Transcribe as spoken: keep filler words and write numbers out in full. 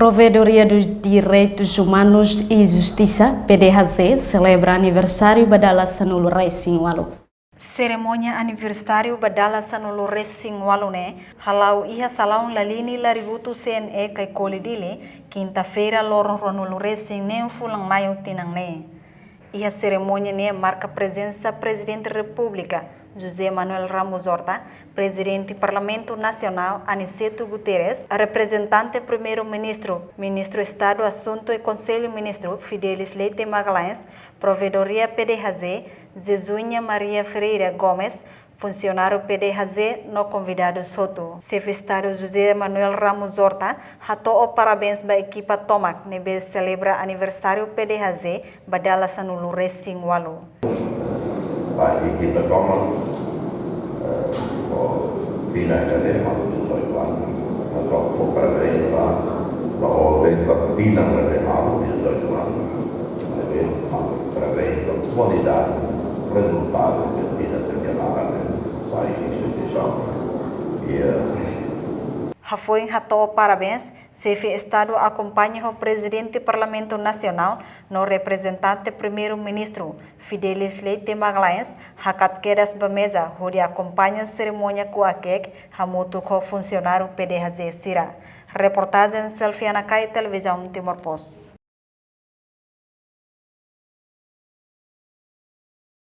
Provedoria dos Direitos Humanos e Justiça, P D H J, selebra aniversáriu ba dala sanulu-resin-ualu. Serimónia aniversáriu ba dala sanulu-resin-ualu ne'e hala'o iha salaun Lalini Laributu C N E Caicoli Dili, kinta-feira loron ruanulu-resin-neen fulan Maiu tinan ne'e. Iha serimónia ne'e marka prezensa Prezidente Repúblika José Manuel Ramos Horta, Prezidente Parlamentu Nasionál Aniceto Guterres, reprezentante Primeiru-Ministru, Ministru Estadu Adjuntu Konsellu Ministru Fidelis Leite Magalhães, Provedoria P D H J, Jesuinha Maria Ferreira Gomes, funsionáriu P D H J no konvidadus hotu. Xefe Estadu José Manuel Ramos Horta hato'o parabéns ba ekipa tomak ne'ebé selebra aniversáriu P D H J ba dala sanulu-resin-ualu. Ba ekipa tomak, eh, ho tinan ida-ne'e, malu dezoito anos, hato'o parabéns ba, ba, ho tinan ida-ne'e, malu dezoito anos. Maibé, malu parabéns ba kualidade, rezultadu, de vida, de vida, ba instituisaun. I, eh, Hafoin hato'o parabéns, Xefe Estadu akompaña ho Prezidente Parlamentu Nasionál no reprezentante Primeiru-Ministru, Fidelis Leite Magalhães, hakat kedas ba meza hodi akompaña serimónia kuakek hamutuk ho funsionáriu P D H J sira. Reportajen Selfiana Kai, Televizaun Timor Post.